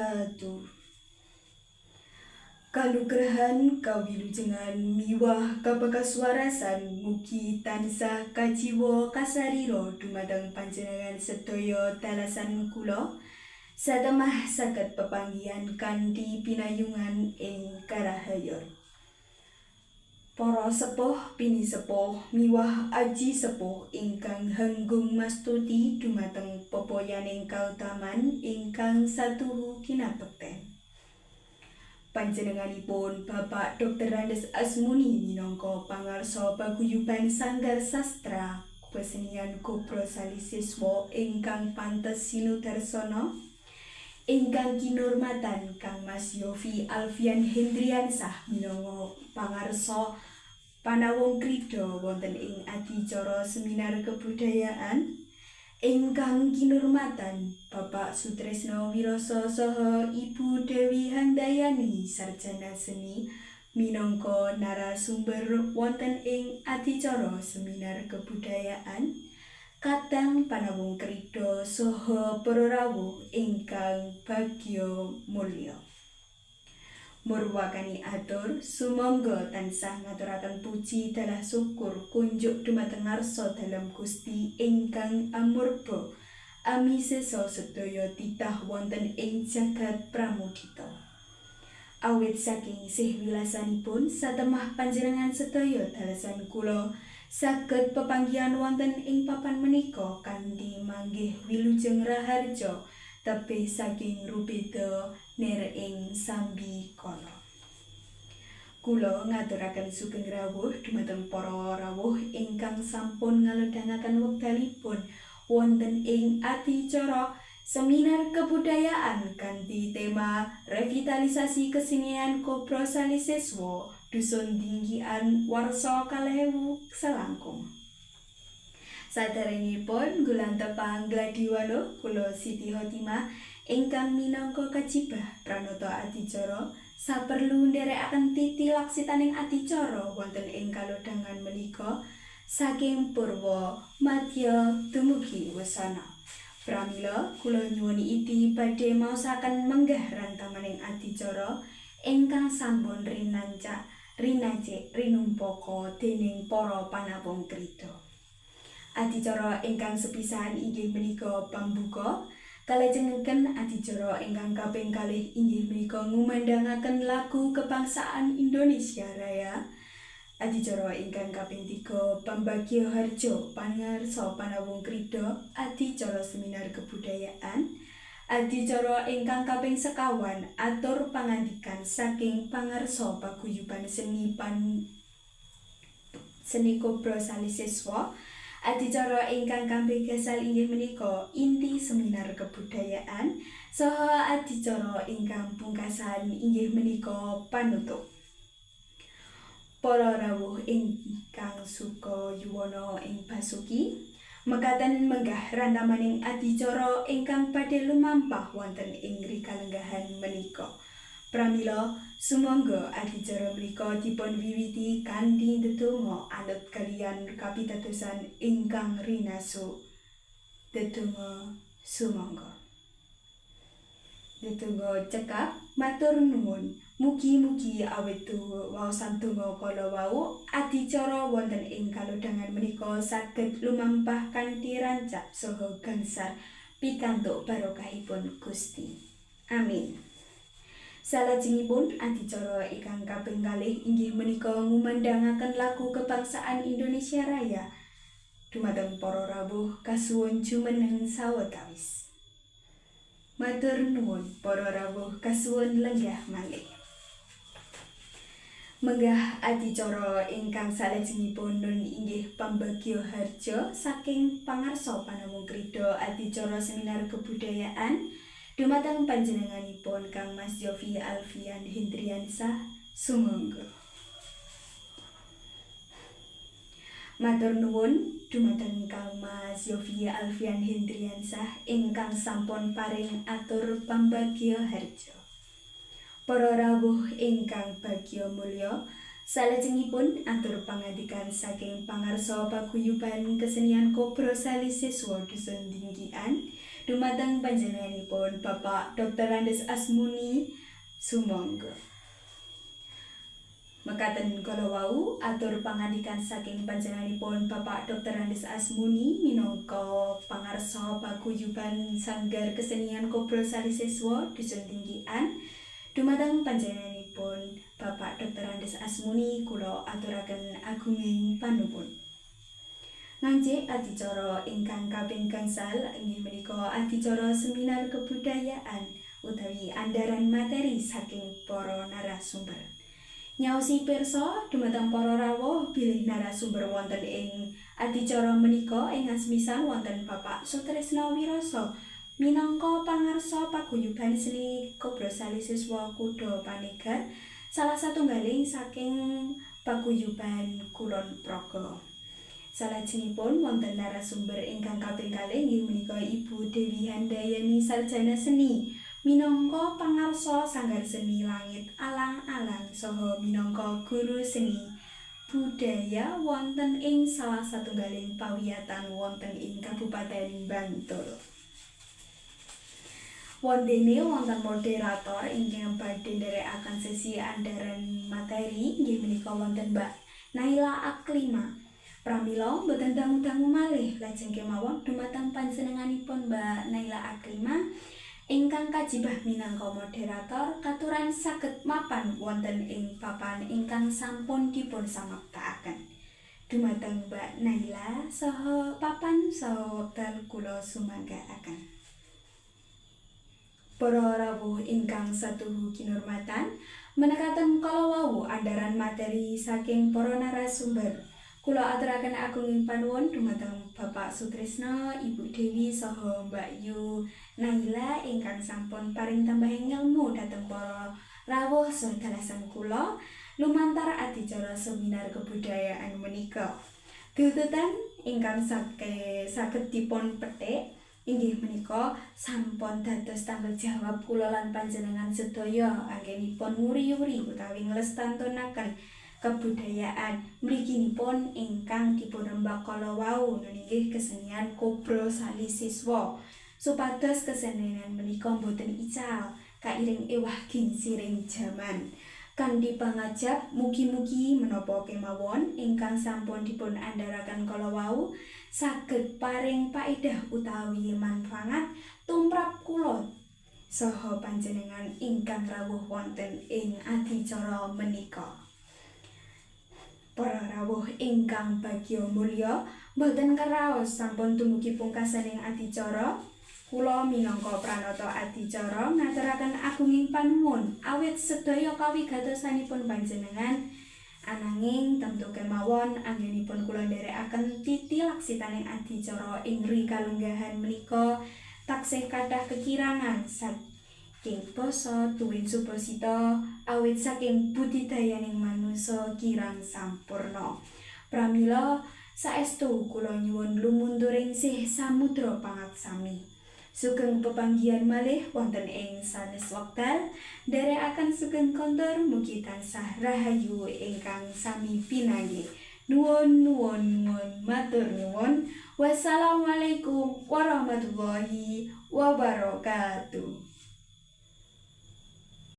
Wabarakatuh. Kanugrahan kawilujengan miwah kapakaswarasan mugi tansah kajiwa kasarira dumateng panjenengan sedaya dalasan kula satemah saged pepanggihan kanthi pinayungan ing karahayon. Para sepuh pinisepuh miwah aji sepuh ingkang hanggung mastuti dumateng pepoyaning kautaman ingkang satuhu kinabekten. Panjenenganipun Bapak Dr. Andes Asmuni minangka pangarsa paguyuban Sanggar Sastra Kesenian Kobrosali Siswa ingkang pantes sinudarsana, ingkang kinurmatan Kang Mas Yofi Alfian Hendriansah minangka pangarsa Panawung Krida wonten ing adicara seminar kebudayaan, ingkang kinurmatan Bapak Sutresno Wiroso saha Ibu Dewi Handayani Sarjana Seni minangka narasumber wonten ing adicara seminar kebudayaan, kadang Panawung Krida saha para rawuh ingkang bagya mulya. Murwakani atur sumangga tansah ngaturaken puji dalah syukur kunjuk dumateng ngarsa dalem Gusti ingkang amurba amisesa sedaya titah wonten ing jagat pramudita. Awit saking sih wilasanipun satemah panjenengan sedaya dalasan kula saged pepanggihan wonten ing papan menika kanthi manggih wilujeng raharja tebih saking rubeda nir ing sambikala. Kula ngaturaken sugeng rawuh dumateng para rawuh ingkang sampun ngalodhangaken wekdalipun wonten ing adicara seminar kebudayaan kanthi tema revitalisasi kesenian Kobrosali Siswa Dusun Dingkian Warsa 2000 selangkung. Saderengipun gulan tepang gladiwalo kula Siti Khotimah ingkang minangka kajibah pranata adicara saperlu nderekaken titi laksitaning adicara wonten ing kalodhangan menika saking purwa madya dumugi wusana. Pramila kula nyuwun idi badhe maosaken menggah rantamaning adicara ingkang sampun rinancak rinacik rinumpaka dening para panawung krida. Adicara ingkang sepisan inggih menika pambuka, kalajengaken adicara ingkang kaping kalih inggih menika ngumandhangaken lagu kebangsaan Indonesia Raya. Adicara ingkang kaping 3 pambagya harja pangarsa Panawung Krida adicara seminar kebudayaan. Adicara ingkang kaping sekawan atur pangandikan saking pangarsa paguyuban seni pan seni Kobrosali Siswa. Adicara ingkang kaping gangsal inggih menika inti seminar kebudayaan saha adicara ingkang pungkasan inggih menika panutup. Para rawuh ingkang suka yuwana ing basuki, mekaten menggah rantamaning adicara ingkang badhe lumampah wonten ing rikalenggahan menika. Pramila sumangga adicara menika dipun wiwiti kanthi ndedonga anut kaliyan kapitadosan ingkang rinaso. Ndedonga sumangga. Ndedonga cekap matur nuwun. Mugi-mugi awit waosan donga kala wau adicara wonten ing kalodhangan menika saged lumampah kanthi rancak saha gangsar pikantuk barokahipun Gusti. Amin. Salajengipun adicara ingkang kaping kalih inggih menika ngumandhangaken lagu kebangsaan Indonesia Raya dumateng para rawuh kasuwun jumeneng sawetawis. Matur nuwun para rawuh kasuwun lenggah malih. Menggah adicara ingkang salajengipun nun inggih pambagya harja saking pangarsa Panawung Krida adicara seminar kebudayaan dumateng panjenenganipun Kang Mas Yofi Alfian Hendriansah sumangga. Matur nuwun dumateng Kang Mas Yofi Alfian Hendriansah ingkang sampun paring atur pambagya harja. Para rawuh ingkang bagya mulya, salajengipun atur pangandikan saking pangarsa paguyuban kesenian Kobrosali Siswa Dusun Dingkian Dumateng panjenenganipun Bapak Dr. Andes Asmuni, sumangga. Mekaten kala wau atur pangandikan saking panjenenganipun Bapak Dr. Andes Asmuni minangka pangarsa paguyuban Sanggar Kesenian Kobra Salisiswa Dusun Tinggian. Dumateng panjenenganipun Bapak Dr. Andes Asmuni kula aturaken agunging panuwun. Nganjik adicara ingkang kaping gangsal inggih menika adicara seminar kebudayaan utawi andaran materi saking para narasumber. Nyaosi pirsa dumateng para rawuh bilih narasumber wonten ing adicara menika ing asmisan wonten Bapak Sutrisno Wirasa minangka pangarsa paguyuban seni Kobra Salisiswa Kuda Panegar, salah satunggaling saking paguyuban Kulon Progo. Salajengipun wonten narasumber ingkang kaping kalih inggih menika Ibu Dewi Handayani Sarjana Seni minangka pangarsa Sanggar Seni Langit Alang-alang saha minangka guru seni budaya wonten ing salah satunggaling pawiyatan wonten ing Kabupaten Bantul. Wondene wonten moderator ingkang badhe nderekaken sesi andaran materi inggih menika wonten Mbak Naila Aklima. Pramila mboten dangu-dangu malih, lajeng kemawon dumateng panjenenganipun Mbak Naila Aklima ingkang kajibah minangka moderator katuran saged mapan wonten ing papan ingkang sampun dipun samaptakaken. Dumateng Mbak Naila saha papan saha wekdal kula sumanggaaken. Para rawuh ingkang satuhu kinurmatan, menekaten kala wau andaran materi saking para narasumber. Kula aturaken agunging panuwun dumateng Bapak Sutrisno, Ibu Dewi saha Mbak Yu Naila ingkang sampun paring tambahing ilmu dhateng para rawuh saha dalasan kula lumantar adicara seminar kebudayaan menika. Tututan ingkang saged dipun petik inggih menika sampun dados tanggung jawab kula lan panjenengan sedaya anggenipun nguri-uri utawi nglestantunaken kebudayaan mliginipun ingkang dipunrembag kala wau inggih kesenian Kobra Salisiswa, supados kesenian menika boten ical kairing ewah gingsiring jaman. Kanthi pangajap mugi-mugi menapa kemawon ingkang sampun dipun andharaken kala wau saged paring paedah utawi manfaat tumrap kula saha panjenengan ingkang rawuh wonten ing adicara menika. Para rawuh ingkang bagya mulya, boten keraos sampun dumugi pungkasaning adicara. Kula minangka pranata adicara ngaturaken agunging panuwun awit sedaya kawigatosanipun panjenengan. Ananging tentu kemawon anggenipun kula nderekaken titi laksitaning adicara ing rikalunggahan menika taksih kathah kekirangan saking basa tuwin subasita awit saking budidayaning manusa kirang sampurna. Pramila saestu kula nyuwun lumunturing sih samudra pangaksami. Sugeng pepanggihan malih wonten ing sanes wekdal, nderekaken sugeng kondur, mugi tansah rahayu ingkang sami pinanggih. Nuwun nuwun nuwun matur nuwun. Wassalamualaikum warahmatullahi wabarakatuh.